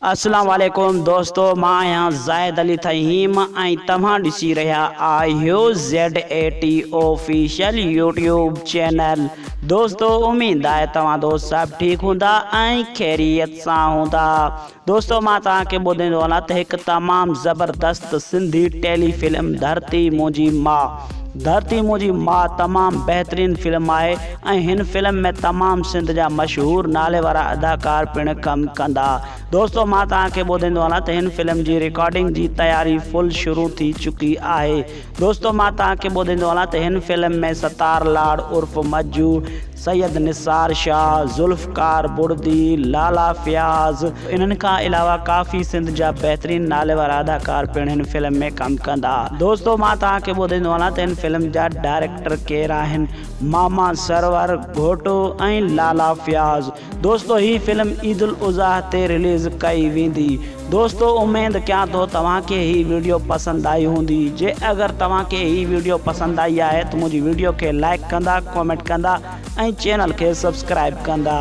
اسلام عليڪم دوستو مان آهيان زاهد علي ٿهيم ۽ توهان ڏسي رهيا آهيو Z A T official YouTube channel دوستو اميد آهي توهان دوست سڀ ٺيڪ هوندا ۽ خيريت سان هوندا دوستو مان توهان کي ٻڌائيندو هلان ته هڪ تمام زبردست سنڌي ٽيلي فلم ڌرتي منهنجي ماء ڌرتي منهنجي ماء تمام بهترين فلم آهي ۽ هن فلم ۾ تمام سنڌ جا مشهور نالي وارا اداڪار پڻ ڪم ڪندا. دوستو مان توهان کي ٻڌائيندو هلان ته هن فلم جي رڪارڊنگ جي تياري فل شروع ٿي چڪي آهي. دوستو مان توهان کي ٻڌائيندو هلان ته هن فلم ۾ ستار لاڙ عرف مجو، سيد نثار شاهه، ذوالفقار بڙدي، لالا فياض، انهن کان علاوه ڪافي سنڌ جا بهترين نالي وارا اداڪار پڻ هن فلم ۾ ڪم ڪندا. دوستو مان توهان کي ٻڌائيندو هلان ته هن فلم جا ڊائريڪٽر ڪير آهن، ماما سرور گهوٽو ۽ لالا فياض. دوستو هي فلم عيد الاضحيٰ تي رليز ڪئي ويندي. دوستو اميد ڪيان ٿو توهان کي هي وڊيو پسند آئي هوندي جي اگر توهان کي هي وڊيو پسند آئي آهي ته منهنجي وڊيو کي لائيڪ ڪندا ڪامينٽ ڪندا ۽ چينل کي سبسڪرائيب ڪندا.